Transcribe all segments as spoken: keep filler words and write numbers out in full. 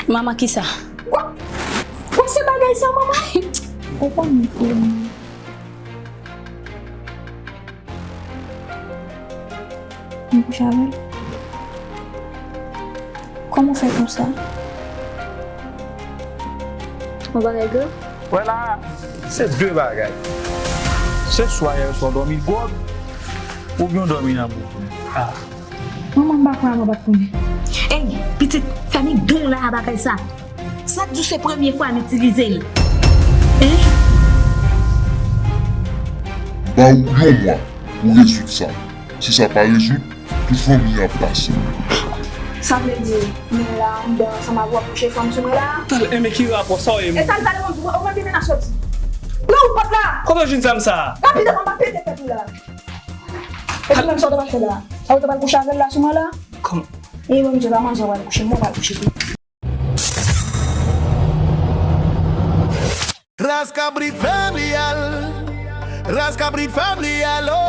Manman kisa? Kwa? Kwa se bagay sa, manman? Ou konn li, frè m. M kouche avè l. Kòman w fè konsa? Yon bagay grav? Wè la, se de bagay. Se swa yè swa w dòmi gwòg, oubyen w dòmi nan bouk. Ah. Manman, m pa kwè manman pa t konnen. Ey, pitit, fè m don la a bagay sa. Sa k di w se premye fwa m itilize l? Hein? Ba w yon mwa pou rezoud sa. Si sa pa rezoud, tout fanmi an ap pase. Sa vle di, men la anndan ansanm ak w ap kouche fanm sou mwen la? Tal, enben ki rapò sa w ye menm? E tal, tal, ou menm ki menas soti. Lè ou pot la! Kote w jwenn zam sa a? Rapid avan m pa pete tèt ou la. Epi menm sa w ta pral fè la? Sa w ta pral kouche avè l la sou mwen la? Kòm? E mwen menm se pa manzè w pral kouche, mwen pral kouche tou. Ras kabrit fè m li al. Ras kabrit fè m li al o.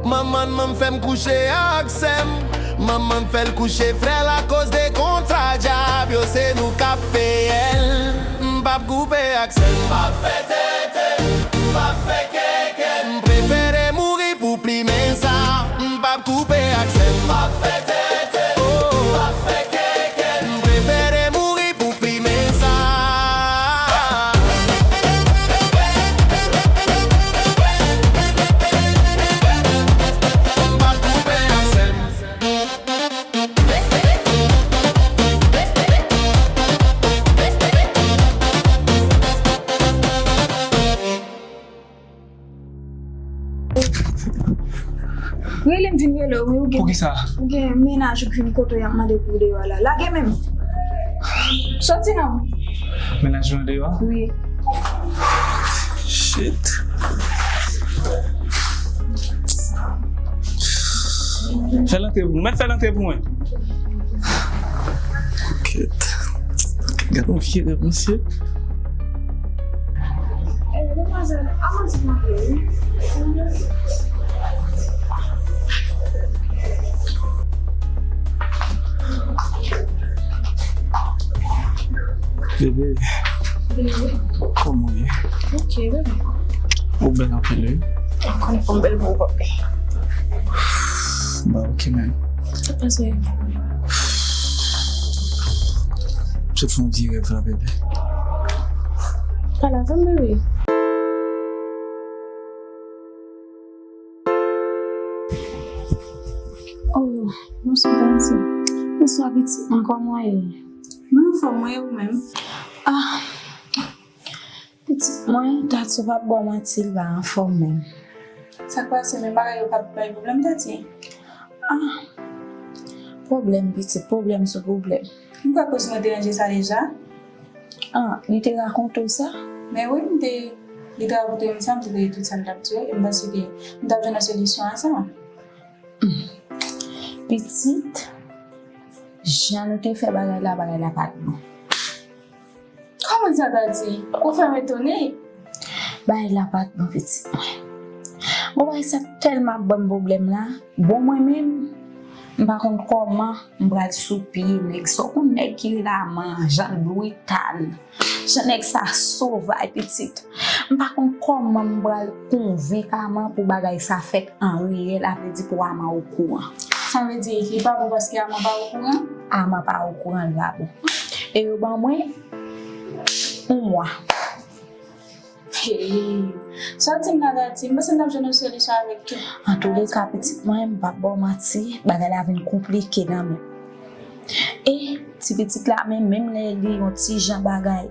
Manman manman fè m kouche ak sè m. Manman fè l kouche frè l akoz de kontra djab yo se nou k ap peye l. M p ap koupe ak sè m. M p ap fè tete, m p ap fè keke. M prefere mouri pou plimen sa. M p ap koupe ak sè m. M p ap fè tete, oh. M p ap fè keke. M prefere mouri pou plimen sa. M p ap koupe ak sè m. Rele m vin rele w wi, ou gen, ou gen mennaj ou k vin kote w y ap mande pou w deyò la. Lage men m. Soti non. Mennaj mwen deyò? Wi. Shit. Fè l antre pou mwen, fè l antre pou mwen. Kèt. Gad yon vye rèv, mesye. Bebe, kòman w ye? Ok, bebe. Ou bèl anpil, wi. Ou konn fè m bèl pou ou, papi. Ba, ok, man. Sa pase? M sot fè yon vye rèv la, bebe. Pale avè m, bebe. Oh, bonswa, Danti. Bonswa, pitit mwen, kòman w ye? Mwen anfòm, mwen, e ou menm? Ah, pitit mwen, Tati pa p ba w manti, l pa anfòm menm. Sa k pase, men bagay yo p ap bay pwoblèm, Tati? Ah, pwoblèm, pitit, pwoblèm sou pwoblèm. M kwè koz mwen te ranje sa deja. Ah, li te rakonte w sa? Men wi, m te, li te rakonte m sa, m te tande tout sa l t ap di yo, e m panse ke m t ap jwenn yon solisyon a sa. Hmm. Pitit, jan nou te fè bagay la, bagay la pa t bon. Kòman sa, Tati? Ou fè m etone. Bagay la pa t bon, pitit mwen. Bon, bagay sa tèlman ap ban m pwoblèm la. Bon, mwen menm, m pa konn kòman m pral sou pye nèg sa. Ou konn nèg ki rele Aman, jan l brital, jan nèg sa sovay, pitit. M pa konn kòman m pral konvenk Aman pou bagay sa fèt an reyèl, sa vle di pou Aman okouran. Sa vle di, li pa bon paske Aman pa okouran? Aman pa okouran, li pa bon. E yo ban mwen yon mwa. Hey, sa w di m la, Tati? M panse m t ap jwenn yon solisyon avèk tout. Antouleka, pitit mwen, m p ap ba w manti, bagay la vin konplike nan men m. E ti pitit la, men menm lè li yon ti jan bagay,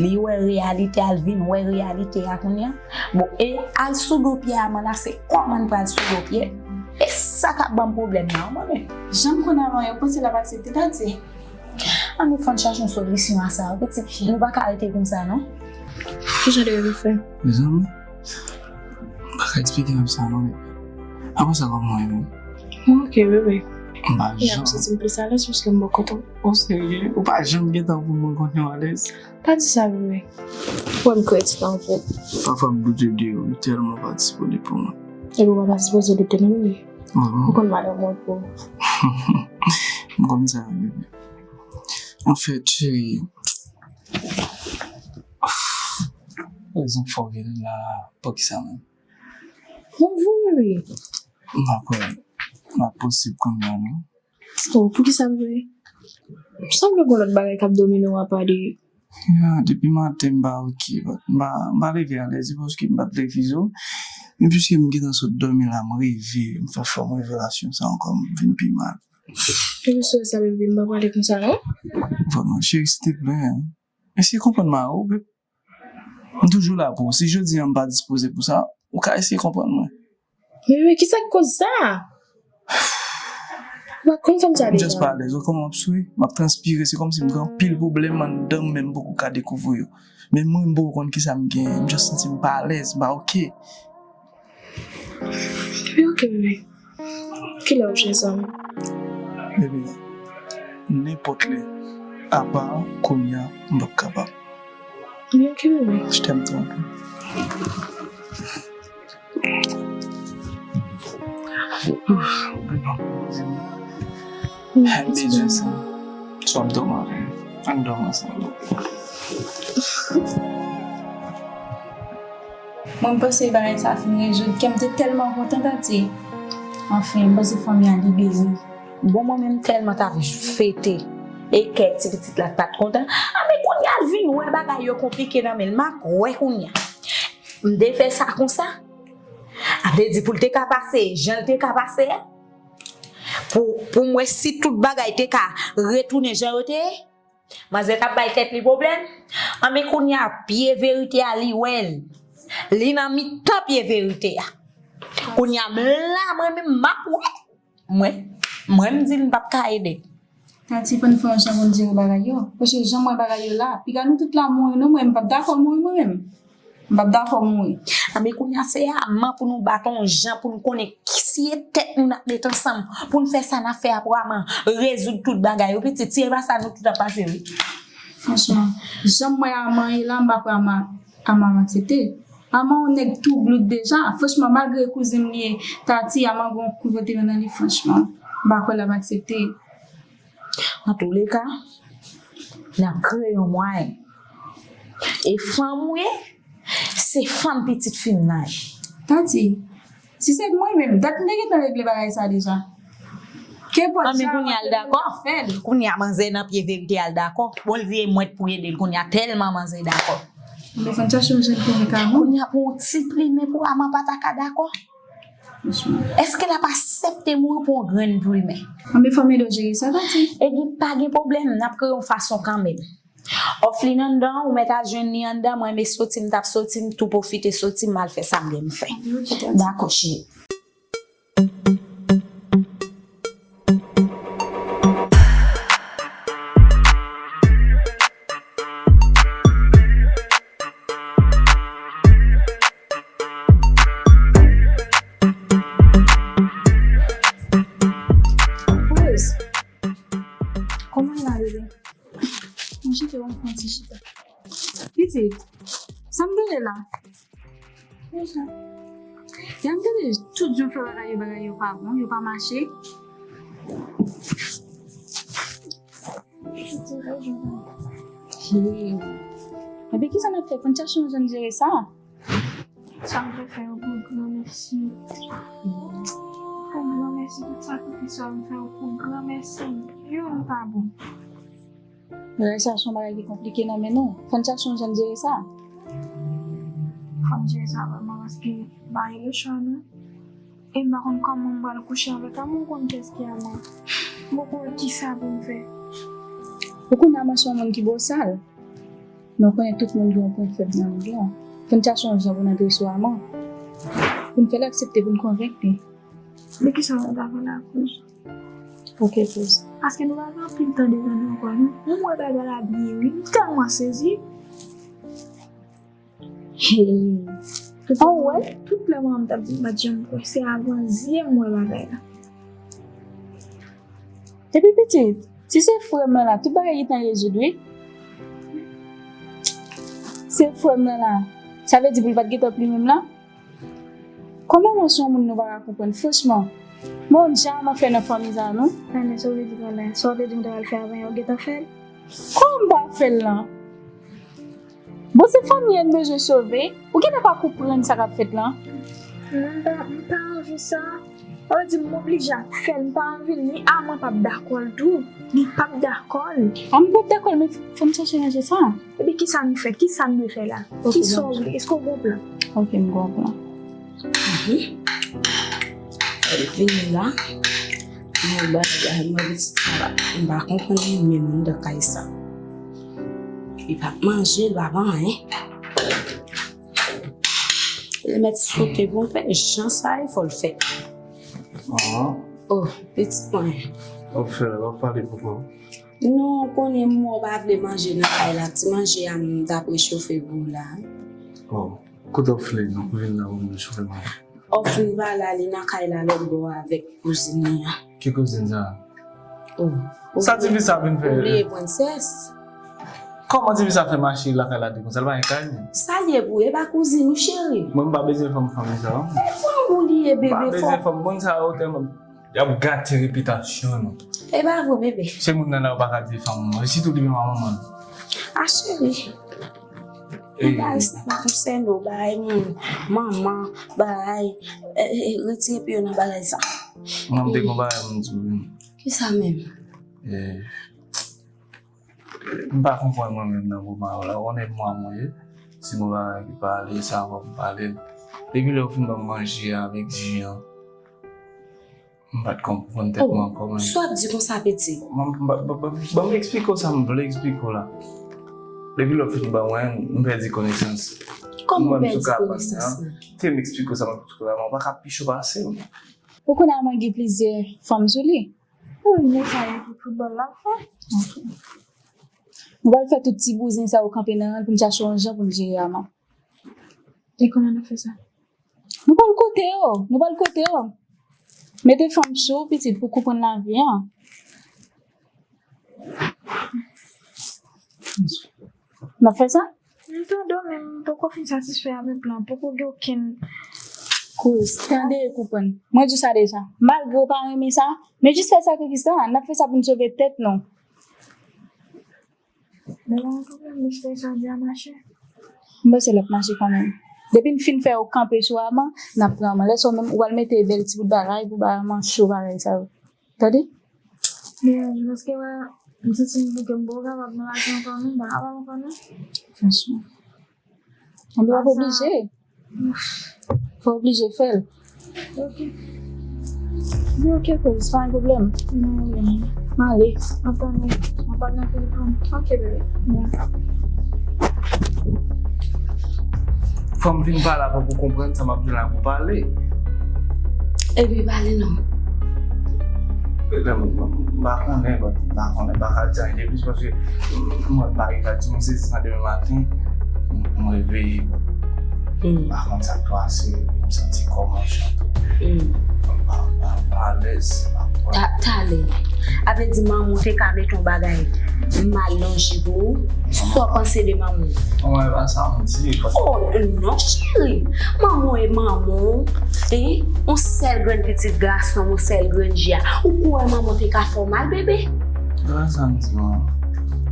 li wè reyalite a, l vin wè reyalite a kounye a. Bon, e al sou do pye Aman la, se kòman n pral sou do pye l? E sa k ap ban m pwoblèm nan, mwen menm. Jan m konn Aman, ou panse l ap aksepte, Tati? Ann nou fè n chache yon solisyon a sa, pitit fi. Nou pa ka rete konsa, non. Ki jan de rèv ou fè? Mezanmi, m pa ka eksplike w sa, non, bebe. Apre sa, kòman w ye menm? Mwen oke, bebe. M pa janm. N ap santi m plis alèz paske m bò kote w. O serye, ou pa janm gentan pou mwen konn yon alèz. Pa di sa, bebe. Ou wè m kredi anpil. Pafwa m doute de ou, ou tèlman pa disponib pou mwen. Epi ou pa ta sipoze doute non, bebe. Ou konn madanm mwen pou ou. M konn sa, bebe. Anfèt, cheri, rezon k fè w vin la, poukisa menm? Mwen voye. M pa kwè l ap posib kounye a, non. Oh, poukisa m voye? M sanble gon lòt bagay k ap domine w apa de. Ya, depi maten m pa oke, but m pa, m pa leve alèz, se paske m pa t leve zo. Men piske m gentan sot dòmi la, m reve, m fè fòm revelasyon sa ankò, m vin pi mal. Epi sou sa, baby, m pa pale konsa, non? Vrèman, cheri, silteplè, eseye konprann mari w, babe. M toujou la pou ou. Si jodi a m pa dispoze pou sa, ou ka eseye konprann mwen. Bebe, kisa k koz sa? Ou pa konn fanm sa deja. M just pa alèz, wè kòman m ap swe, m ap transpire, se kòmsi m gen anpil pwoblèm anndan m, men m poko ka dekouvri yo. Men mwen, m poko konn kisa m genyen, m just santi m pa alèz, m pa oke. Epi oke, bebe. Kilè w ap jwenn sa? Bebe, nenpòt lè. Apa kounye a, m p ap kapab. Epi oke, bebe. Je t'aime trop. Happy Jason. Swa m dòmi avè m. Ann dòmi ansanm. Mwen, m panse bagay sa fin rezoud. Kè m te tèlman kontan, tati. Anfen, m panse fanmi an libere. Bon, mwen menm tèlman t ap fete. E kè ti pitit la t pa t kontan. A, men kounye a l vin wè bagay yo konplike nan men l. M ap wè kounye a. M te fè sa konsa. A vle di pou l te ka pase, jan l te ka pase a. Pou, pou m wè si tout bagay te ka retounen jan yo te ye. Manzè t ap bay tèt li pwoblèm. Anben kounye a, pye verite a, li wè l. Li nan mitan pye verite a. Kounye a, m la, mwen menm, m ap wè. Mwen, mwen, m di l m p ap ka ede l. Tati, fò n fè yon jan pou n jere bagay yo. Paske jan m wè bagay yo la, piga nou tout la mouri, non, mwen, m p ap dakò mouri, mwen menm. M p ap dakò mouri. Anben kounye a, se aman pou nou bat yon jan pou n konnen ki si e tèt nou n ap met ansanm, pou n fè sa n ap fè a pou aman rezoud tout bagay yo, pitit, si e pa sa nou tout ap pase, wi. Franchman, jan m wè aman ye la, m pa kwè aman, aman ap aksepte. Aman yon nèg tou bloud deja. Franchman, malgre kouzin m li ye, tati, aman gon kouvètman nan li, franchman, m pa kwè l ap aksepte. Antouleka, n ap kreye yon mwayen. E fanm ou ye, se fanm pitit fi m nan ye. Tati, si se mwen menm, dat m te gentan regle bagay sa deja. Kenpòt jan. Anben kounye a l dakò. Kounye a manzè nan pye verite a l dakò. Bon, l vye mwèt pou ede l kounye a tèlman manzè dakò. Men fò n chache yon jèn konvenkan. Kounye a pou yon ti plimen pou aman pa ta ka dakò. Franchman. Èske l ap aksepte mouri pou yon grenn plimen? Anben fò m ede w jere sa, tati. Ebyen, pa gen pwoblèm, n ap kreye yon fason kanmenm. Òf li nan anndan, ou mèt al jwenn li anndan, mwen menm soti, m t ap soti, m tou pwofite soti, m al fè sa m gen m fè. Dakò, cheri. Rose, kòman l la, bebe? Mwen chita, mwen pran ti chita. Pitit, sa m tande la? Deja. Ya m tande tout jan fè bagay yo, bagay yo pa bon, yo pa mache. Hey. Epi kisa n ap fè? Fò n chache yon jan jere sa. Sa m te fè yo pou gran mèsi. Pou gran mèsi tout sakrifis sa m fè yo pou gran mèsi. Youn pa bon. Bagay sa se yon bagay ki konplike nan men nou. Fò n chache yon jan jere sa. Fò n jere sa vrèman paske m pa gen lechwa non. E m pa konn kòman m pral kouche avèk Aman, ou konn kiyès ki Aman. M poko wè kisa pou m fè. Ou konnen Aman se yon moun ki bosal. Men ou konnen tout moun gen yon pwen fèb nan mond lan. Fò n chache yon jan pou n antre sou Aman. Pou n fè l aksepte, pou n konvenk li. Men kisa w ap pale la, Kouz? Ok, Kouz. Paske nou pa gen anpil tan devan nou ankò, non. Ou wè bagay la byen, wi. M tèlman sezi. Hey. Ou wè? Tout lè manman m t ap di m pa t janm kwè, se avan zye m wè bagay la. Epi pitit, si se frè m nan la, tout bagay gentan rezoud, wi. Se frè m nan la, sa vle di pou l pa t gentan plimen m la? Kòman mwen se yon moun nou pa ka konprann, franchman? Mwen, jan Aman fè nan fanmi sa, non? Ann, sa w vle di pa la? Sa w te di m ta pral fè avan yè, ou gentan fè l? Kòman m pral fè l lan? Bon, se fanmi an n bezwen sove. Ou genlè pa konprann sa k ap fèt lan. Mwen m pa, m pa anvi sa. Sa vle di m oblije ap fè l, m pa anvi l, ni Aman p ap dakò l tou. Li p ap dakò l. Aman p ap dakò l, men fò m chèche ranje sa. Epi kisa nou fè? Kisa n dwe fè la? Kisa w vle? Èske w gen plan? Ok, m gen plan. Li vini la. Mwen bagay mwen pitit sa la. M pa konprann li menm anndan kay sa. Li p ap manje, li p ap anyen. Li mèt sote pou pè jan sa e fò l fè. Oh, pitit mwen. W ap fè la, w ap pale pou kò w. Non, ou konnen mwen pa vle manje nan kay la. Ti manje a m t ap rechofe pou ou la. Oh, kote w vle nou pou vin la pou nou rechofe manje? Oflin pa la, li nan kay la lòt bò avèk kouzin li an. Ki kouzin sa? Oh, sa tifi sa vin fè? Ou bliye prensès? Kòman tifi sa fè mache lakay la di konsa? L pa gen kay menm. Sa l ye pou ou? E pa kouzin ou, cheri? Mwen m pa bezwen fanm fanmi sa. E fanm ou li ye, bebe, fò. M pa bezwen fanm moun sa yo tèlman y ap gate repitasyon nou. E pa vre, bebe. Se moun nan la yo pa ka di fanm mwen. Sitou li menm a manman l. A cheri. Bagay sa pa konsène w, bagay moun, manman, bagay, eh, eh, retire pye w nan bagay sa. Mwen m te gon bagay pou m di w wi. Kisa menm? Eh, m pa konprann mwen menm nan moman yo la. Ou konnen mwa mwen ye. Si gon bagay ki pale, sa fò m pale l. Depi lè w fin ban m manje avèk ji an, m pa t konprann tèt mwen ankò menm. Sa w ap di konsa, pitit? Ban m eksplike w sa m vle eksplike w la. Depi lè w fin ban mwen, m pèdi konesans. Kòman w pèdi konesans lan? Kite m eksplike w sa m ap eksplike w la, mwen pa ka pi cho pase w. Ou konnen Aman gen plizyè fanm sou li. Wi, men sa e pou foutbòl l ap fè. Nou pral fè tout ti bouzen sa yo kanpe nan rann pou n chache yon jan pou n jere Aman. E kòman n ap fè sa? Nou pral kote yo, nou pral kote yo. Mete fanm sou pitit pou konprann lavi an. N ap fè sa? M tande w, men m poko fin satisfè avèk plan, poko gen okenn koz. Tande e konprann. Mwen di w sa deja. Malgre w pa renmen sa, men jis fè sakrifis la, n ap fè sa pou n sove tèt nou. Men pa gen pwoblèm, m espere sa di a mache. M panse l ap mache kanmenm. Depi n fin fè yo kanpe sou Aman, n ap pran Aman. Lè sa w menm, ou pral mete bèl ti bout bagay pou bay Aman cho bagay sa yo. Tande? Men, paske wè, m santi m bouke, m poko kapab nan lavi ankò non, m pa kapab ankò non. Franchman. Anben w ap oblije. Fò oblije fè l. Ok. Li ok, kouz, pa gen pwoblèm. Non, non. M ale. Antann, antann nan telefòn. Ok, bebe. Fò m vin pale avan pou konprann sa m ap di w la pou pale. Epi pale non. M pa konnen, m pa konnen, m pa ka di anyen de plis paske mwen pa rive a di m sezi sa demen maten, m reveye. M pa konn sa k pase, m santi kò m ap chante. M pa, m pa, m pa alèz. Talè. A vle di manman w te ka mete yon bagay mal nan ji pou ou? Sa w panse de manman w? Mwen pa sa m di. Oh, non, cheri. Manman w e manman w. Hein? Yon sèl grenn pitit gason, yon sèl grenn ji a. Ou kwè manman w te ka fè w mal, bebe? Gras a m di manman.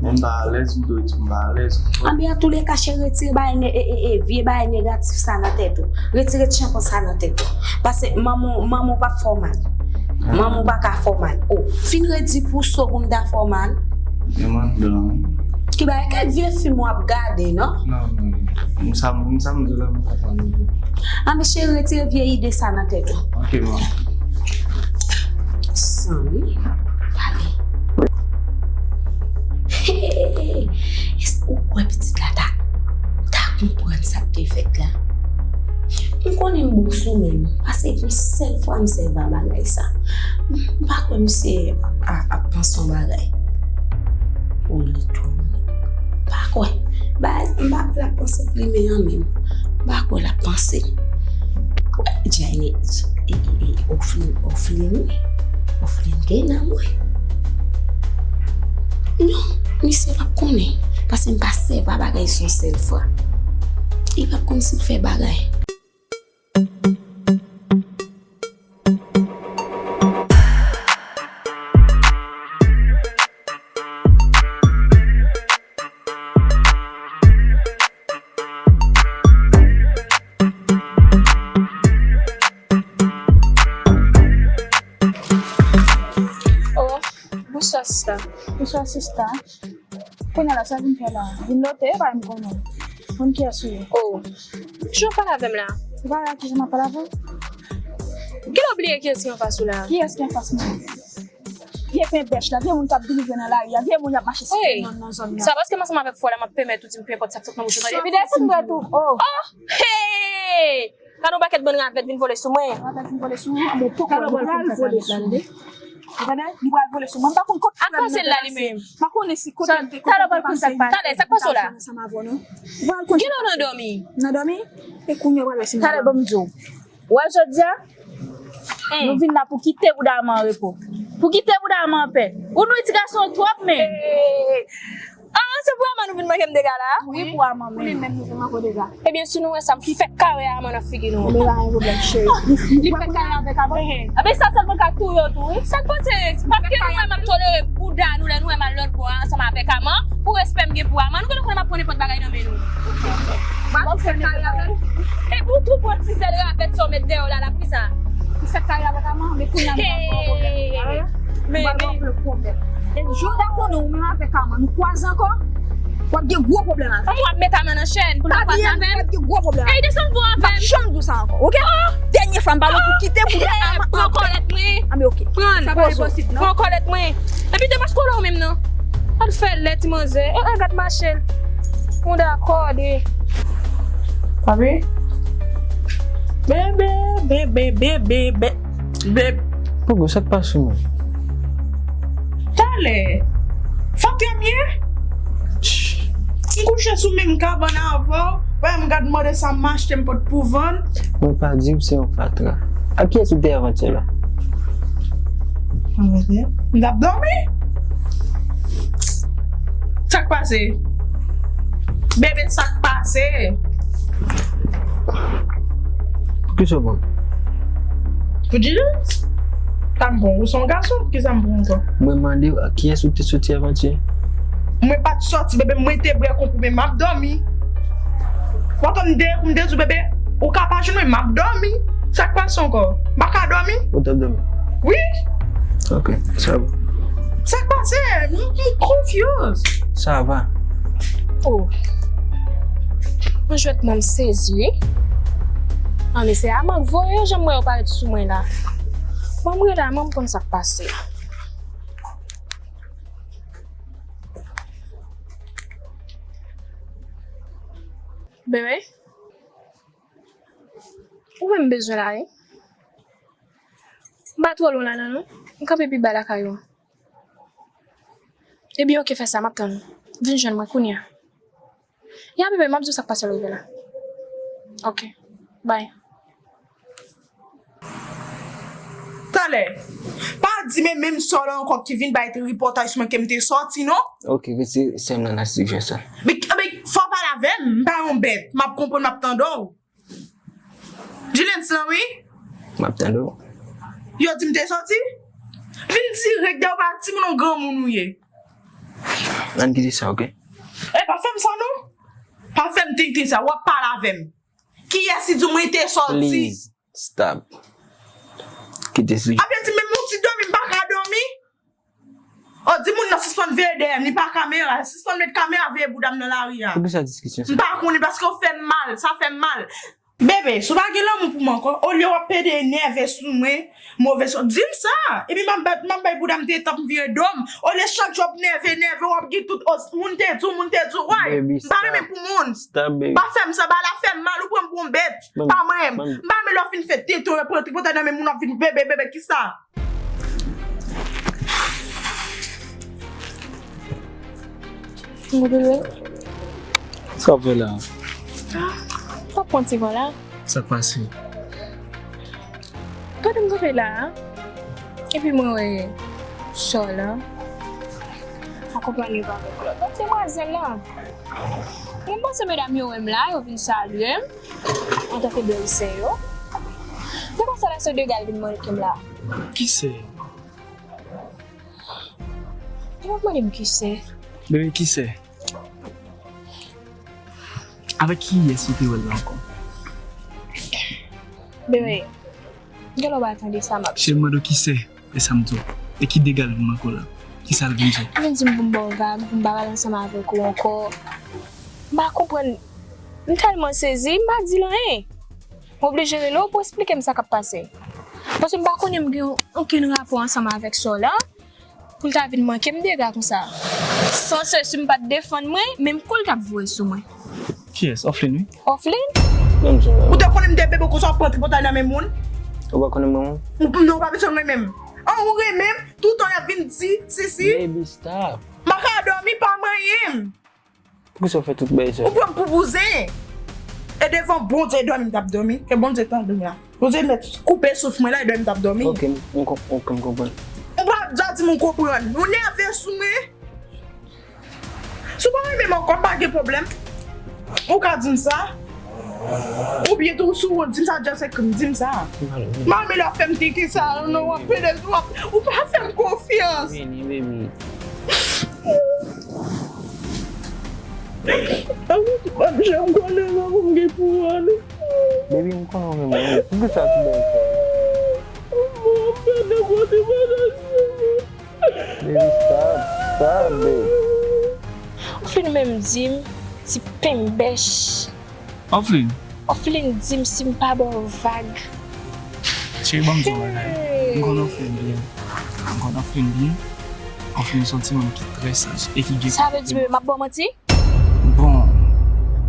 Men m pa alèz, m dwe di m pa alèz. Anben, antouleka, cheri, retire bagay ne-, e, e, e, vye bagay negatif sa nan tèt ou. Retire tchanpan sa nan tèt ou. Paske manman, manman w p ap fè w mal. Manman w pa ka fè w mal. Oh, fin redi pou so pou m ta fè w mal. Ki bagay, kèk vye fim w ap gade, non? Non, non, non. M sa, m sa m di la, m konprann li. Anben, cheri, retire vye ide sa nan tèt ou. Ok, manman. San wi, pale. Hey, èske ou kwè pitit la ta, ta konprann sa k te fèt la? M konnen m bon sou men m, paske yon sèl fwa m sèvi a bagay sa. M pa kwè misye a, ap panse yon bagay. Pou li tounen. M pa kwè. Ba, m pa kwè l ap panse plimen an menm. M pa kwè l ap panse. Jayne, e, e, e, Oflin, Oflin, wi. Oflin gen nan mwen. Non, misye p ap konnen. Paske m pa sèvi a bagay sa yon sèl fwa. Li p ap konn si l fè bagay. Sista. Bonswa, sista. Kounye a la, sa vin fè la? Vin note, pa m konnen. Konn kiyès ou ye? Oh. Jan w pale avè m la? Ou pa wè kijan m ap pale avè w? Kilè w bliye kiyès ki anfas ou la? Kiyès ki anfas mwen? Vye penbèch la, vye moun k ap drive nan lari a, vye moun y ap mache site nan, nan zòn nan. Sa paske m ansanm avèk frè w la, m ap pèmèt ou di m penpòt sa k sot nan bouch ou, tande? Epi desann dwèt ou. Oh! Oh! Hey! Gade yon pakèt bann ravèt vin vole sou mwen. Ravèt vin vole sou mwen, bon, poko, li pral vole sou mwen. Ou tande? Li pral vole sou mwen. M pa konn kote frè m nan te pase. M pa konnen si kote m te, kote m te pase. Talè, sa k pase w la? Talè, sa k pase w la? Ou pral konn sa k pase. Kilè w nan dòmi? Nan dòmi? E kounye a w pral wè si m nan dòmi. Talè, ban m di w. Ou wè jodi a, nou vin la pou kite bouda a an repo. Pou kite bouda a an pè. Ou nou ti gason twòp, men. Ah, se pou Aman nou vin manke m dega la? Wi, pou Aman menm. Pou li menm nou vin manke w dega. Ebyen, si nou wè sa, m fèk kare Aman nan figi nou. Men pa gen pwoblèm, cheri. Li fèk kare avèk Aman? Ebyen, sa sèlman ka touye w tou, wi. Sa k pase? Paske nou wè m ap tolere bouda nou lè nou wè m al lòt bò a ansanm avèk Aman, pou respè m gen pou Aman, nou genlè konnen m ap pran nenpòt bagay nan men nou. Ou fèk kare avèk? E pou tou pran ti zèl ravèt sa w met dèyè w la, la, poukisa? Ou fèk kare avèk Aman, men kounye a nou pral gen yon pwoblèm. Men, men. E jou w ta konnen ou menm avèk Aman nou kwaze ankò, w ap gen gwo pwoblèm avè m. Kòman w ap met Aman nan chèn pou l pa kwaze avè m? W ap gen gwo pwoblèm avè m. Ey, desann vo avè m. M p ap janm di w sa ankò, oke? Dènye fwa m pale w pou kite bouda a an pè. Pran kòlèt mwen. Anben, oke. Pran. Sa pa posib, non. Pran kòlèt mwen. Epi te paske w la ou menm nan. Al fè lè ti manzè. E, e, gad mache l. Mouda kòde. Papi? Bebe, bebe, bebe, bebe. Bebe. Pogo, sa k pase w menm? Talè. Fòk yo m ye? M kouche sou menm kabann avè w. Wè, m gad mande sa m achte m pot pou vann. Mwen pa di w se yon fatra. Ak kiyès ou te avantyè la? Avantyè? M t ap dòmi. Sa k pase? Bebe, sa k pase? Poukisa w pran m? Pou di sa m pran w, ou se yon gason, poukisa m pran w ankò? Mwen mande w ak kiyès ou te soti avantyè? Mwen pa t soti, bebe, mwen te bwè konprimè, m ap dòmi. W ap tann dèyè kou m te di w, bebe, ou ka pa jwenn mwen, m ap dòmi. Sa k pase ankò? M pa ka dòmi? Ou t ap dòmi? Wi. Ok, sa bon. Sa k pase? M, m confuse. Sa va. Oh. Mwen jwèt mwen m sezi, wi. An, men se Aman k voye yo, jan m wè yo parèt sou mwen la. Bon, m rele Aman, m konn sa k pase. Bebe, ou menm bezwen la, wi. M pa twò lwen la, non, non. M kanpe pi ba lakay ou. Ebyen, oke, fè sa, m ap tann ou. Vin jwenn mwen kounye a. Ya, bebe, m ap di w sa k pase lè w rive la. Oke. Bye. Talè. Pa di men menm sè w la ankò ki vin bay tripotay sou mwen ke m te sòti, non? Oke, rete sè m nan, n a sijè sa. Men, men, fò w pale avè m, m pa yon bèt. M ap konprann, m ap tande w. Jilens lan, wi. M ap tande w. Yo di m te sòti? Vin dirèk dèyè w, pa timoun, yon granmoun ou ye. Ann kite sa, oke? E, pa fè m sa, non. Pa fè m tenten sa, w ap pale avè m. Kiyès ki di w mwen te sòti? Please, stop. Kite sijè. Apre di menm yon ti dòmi, m pa ka dòmi. Oh, di moun nan sispann veye dèyè m, li pa kamera, sispann met kamera veye bouda m nan lari a. Poukisa diskisyon sa? M pa konnen paske w fè m mal, sa fè m mal. Bebe, si w pa gen lanmou pou mwen ankò, olye w ap pede enève sou mwen, move sò, di m sa. Epi m ap bat, m ap bay bouda m te tanp vire do m. Olye chak jou w ap nève, nève, w ap gen tout, oh, moun te di w, moun te di w, way. M pa renmen pou moun. Stop, baby. Pa fè m sa, bagay la fè m mal, ou pran m pou yon bèt. Pa mwen menm. M pa renmen lè w fin fè tenten, w pran tripotay nan men moun, w ap vin bebe, bebe, kisa? Mon bebe. Sa w ap fè la? Ah, w ap pran ti van la. Sa k pase? Gade m kanpe la, epi mwen wè sè w la akonpanye avèk lòt demwazèl la. Mwen panse medam yo wè m la, yo vin salye m antanke bèlsè yo. Se konsa la sè Degal vin manke m la. Ki sè? Yo ap mande m ki sè. Bebe, ki sè? Avèk kiyès ou te wè l la ankò? Bebe, gen lè w pa tande sa m ap di. Cheri, m mande w ki sè, e sa m di w. E ki Degal vin manke w la? Kisa l vin di w? Li vin di m pou m ba w vag, pou m pa pale ansanm avèk ou ankò. M pa konprann. M tèlman sezi, m pa di l anyen. M oblije rele w pou w esplike m sa k ap pase. Paske m pa konnen m gen okenn rapò ansanm avèk sa w la. Pou l ta vin manke m dega konsa. Sanse si m pa t defann mwen, menm kou l t ap voye sou mwen. Kiyès? Oflin, wi. Oflin? Ou te konnen m te bebe konsa w ap pran tripotay nan men moun? Ou pa konnen mwen, wi? Ou, non, ou pa bezwen renmen m. An, ou renmen m, toutan y ap vin di, si, si. Baby, stop. M pa ka dòmi, pa manyen m. Poukisa w fè tout bagay sa? Ou pran m pou bouzen. E devan Bondye dòmi m t ap dòmi. Ke Bondye tande m la. Bondye mèt koupe souf mwen la e dòmi m t ap dòmi. Ok, m, m konprann. Ou pa dja di m ou konprann. Ou nève sou mwen. Si w pa renmen m ankò, pa gen pwoblèm. Ou ka di m sa. Oubyen tou, si w di m sa, just ekri m, di m sa. M pa renmen lè w ap fè m tiki sa, non, w ap pede, w ap, ou pa fè m konfyans. Vini, baby. Baby, m konnen w renmen mwen. Poukisa tou bèl sa? Baby, stop, stop, babe. Ou fin menm di m, ti penbèch. Oflin. Oflin di m si m pa ba w vag. Cheri, ban m di w yon bagay. M konn Oflin byen. M konn Oflin byen. Oflin se yon timoun ki trè saj e ki gen... Sa vle di bebe m ap ba w manti? Bon,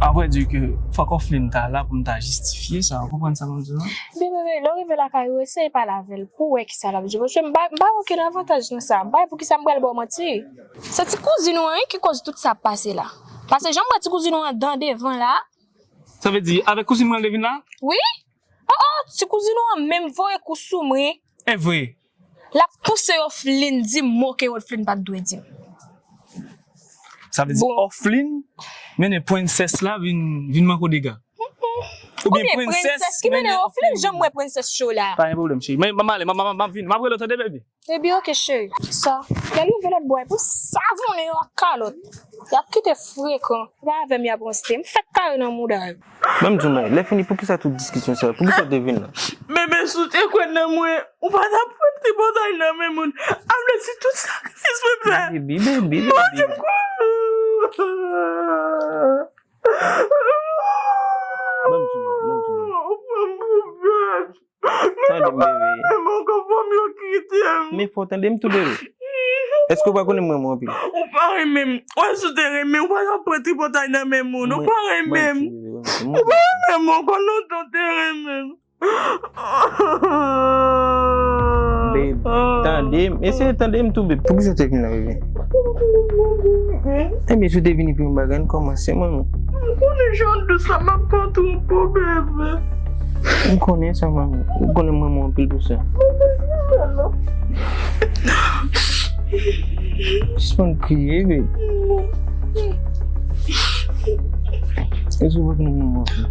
a vrè di ke fòk Oflin ta la pou m ta jistifye sa. Ou konprann sa m ap di w la? Byen, bebe, lè w rive lakay ou, eseye pale avè l pou w wè kisa l ap di w. Paske m pa, m pa wè okenn avantaj nan sa. M pa wè poukisa m pral ba w manti. Se ti kouzin ou an wi ki koz tout sa ap pase la. Paske jan m wè ti kouzin ou an dan devan la. Sa vle di, avèk kouzin mwen l te vin la? Wi. Oh, oh, ti kouzin ou an menm voye kou sou mwen. E vre. L ap pouse Oflin di m mo ke Oflin pa t dwe di m. Sa vle di Oflin mennen prensès la vin, vin manke w dega. Oubyen prensès ki mennen Oflin, jan m wè prensès cho la. Pa gen pwoblèm, cheri. Men, m ale, m, m, m, m ap vini. M ap rele w tande, baby. Epi ok, cheri. Sa, lè l rive lòt bò, pou savonnen yo ak kalòt. Y ap kite frekan. Se pa avè m y ap ranste. M fèk kare nan mouda yo. Ban m di w, lè fini, poukisa tout diskisyon sa? Poukisa w te vin la? Bebe, si w te kwè nan mwen, ou pa t ap pran tripotay nan men moun. A vle di tout sakrifis mwen fè. Baby, baby, baby. Mwen te kwè. Ban m di w, ban m di w. Ou pran m pou bèt. Tande m, bebe. Mwen pa renmen m ankò, fò m yo kite m. Men fò w tande m tou, bebe. Èske w pa konnen m renmen w anpil? Ou pa renmen m. Wè, si w te renmen, ou pa t ap pran tripotay nan men moun. Ou pa renmen m. Ou pa renmen m ankò, lontan w te renmen m. Babe, tande m. Eseye tande m tou, babe. Poukisa w te vin la, bebe? Ebyen, si w te vini pou yon bagay, n kòmanse, manmi. M konnen jan w dous la, m ap pa twonpe w, bebe. M konnen sa, manmi. Ou konnen m renmen w anpil pou sa. Sispann kriye, bebe. Èske w pa konnen m renmen w anpil?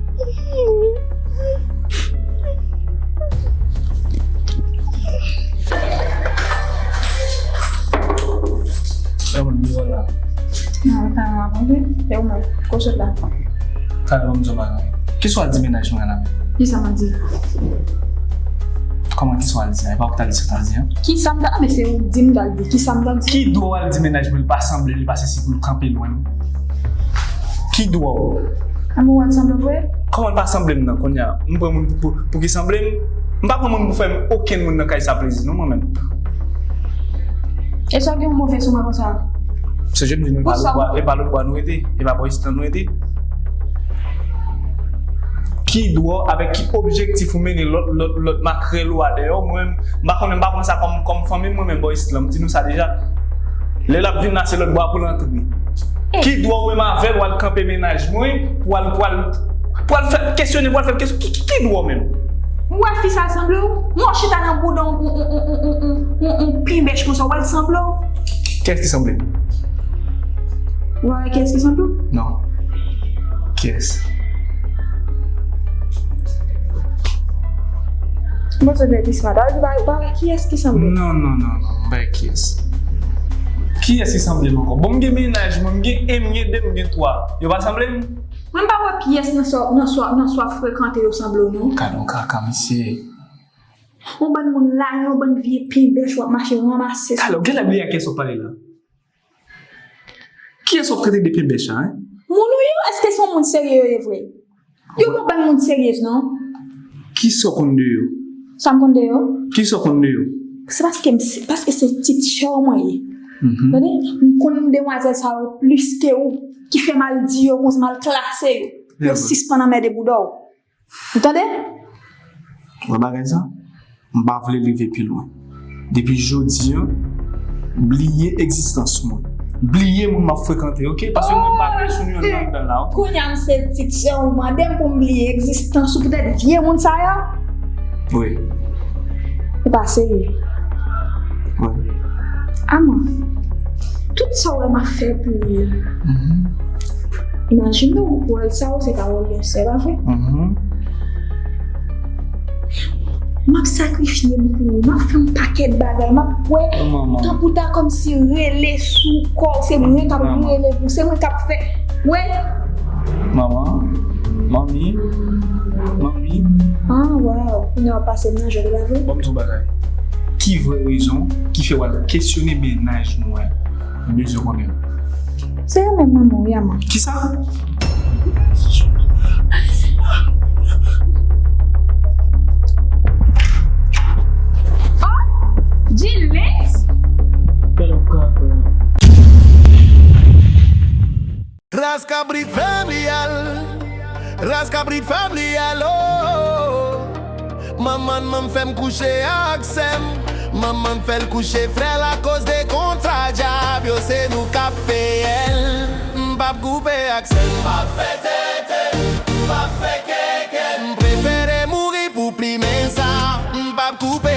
Sa moun di w la? Non, sa m ap anvi. E ou menm? Kote w sot la? Sa m di w la? Kiswa di mennaj mwen la menm? Kisa m ap di? Kòman kiswa al di a? E pa ou ki t al di sa w t al di an? Kisa m ta, men se ou di m t al di. Kisa m t al di? Ki dwa w al di mennaj mwen li pa sanble, li pa sesi pou l kanpe lwen m? Ki dwa w? An bon, w al sanble vre? Kòman l pa sanble m nan kounye a? M pran moun pou, pou, pou ki sanble m? M pa pran moun pou fè okenn moun nan kay sa plezi non, mwen menm. E sa w gen yon move sou mwen konsa? Se je m di nou, e pa lòt bò, e pa lòt bò nou rete, e pa bò isit la nou rete. Ki dwa w, avèk ki objektif ou mennen lòt, lòt, lòt makrèl ou a dèyè w? Mwen menm, m pa konnen, m pa pran sa kòm, kòm fanmi m, mwen menm bò isit la, m di nou sa deja. Lè l ap vin la, se lòt bò a pou l antre. Ki dwa w menm avè l, w al kanpe mennaj mwen, pou w al, pou w al, pou w al fè l kesyone, pou w al fè l kesyon, ki, ki, ki dwa w menm? Ou wè fi sa sanble w? Mwen chita nan bouda w, yon, yon, yon penbèch konsa, w wè l sanble w? Kiyès ki sanble m? Ou pa wè kiyès ki sanble w? Non. Kiyès? Bon, se byen Bisma. Dayè, ou pa, ou pa wè kiyès ki sanble? Non, non, non, non. M pa wè kiyès. Kiyès ki sanble m ankò? Bon, m gen mennaj mwen, m gen en, m gen de, m gen twa. Yo pa sanble m? Mwen, m pa wè pyès nan sa, nan sa, nan sa w ap frekante yo sanble w, non. Gad yon kaka, mesye. Yon bann moun lari, yon bann vye penbèch w ap mache ranmase sou. Talè, w genlè bliye a kiyès w ap pale la. Kiyès w ap trete de penbèch la, en? Moun ou yo, èske se yon moun serye yo ye vre? Yo gon bann moun serye, non. Kisa w konn de yo? Sa m konn de yo? Kisa w konn de yo? Se paske m, paske se ti sè w mwen ye. Mhm. Tande? M konn demwazèl sa yo plis ke ou, ki fè m al di yo konsa, m al klase yo. Yo sispann anmède bouda w. Ou tande? Wè bagay sa? M pa vle rive pi lwen. Depi jodi a, bliye egzistans mwen. Bliye moun m ap frekante, oke? Paske mwen pa vle sou yon anndan la, oke? Kounye a m se ti sè ou mande m pou m bliye egzistans ou poutèt vye moun sa yo? Wi. Ou pa serye. Wi. Aman, tout sa w wè m ap fè pou ou yo. Mhm. Imajine w, wòl sa yo, se pa wòl yon sè, pa vre? Mhm. M ap sakrifye m pou ou, m ap fè yon pakèt bagay, m ap wè, oh, manman, tankou ta kòmsi rele sou kò w, se mwen k ap, manman, rele pou, se mwen k ap fè. Wè. Manman, manmi, manmi. Ah, waw, kounye a w ap pase m nan jwèt, pa vre? Ban m di w bagay. Ki vrè rezon ki fè w al kesyone mennaj nou an? M bezwen konnen. Se yo menm manman w, Yaman. Kisa? Oh, Gillette? Ras kabrit fè m li al. Ras kabrit fè m li al, oh. Manman, manman fè m kouche ak sè m. Manman fè l kouche frè l akoz de kontra djab yo, se nou k ap peye l. M p ap koupe ak sè m. M p ap fè tete, m p ap fè keke. M prefere mouri pou plimen sa. M p ap koupe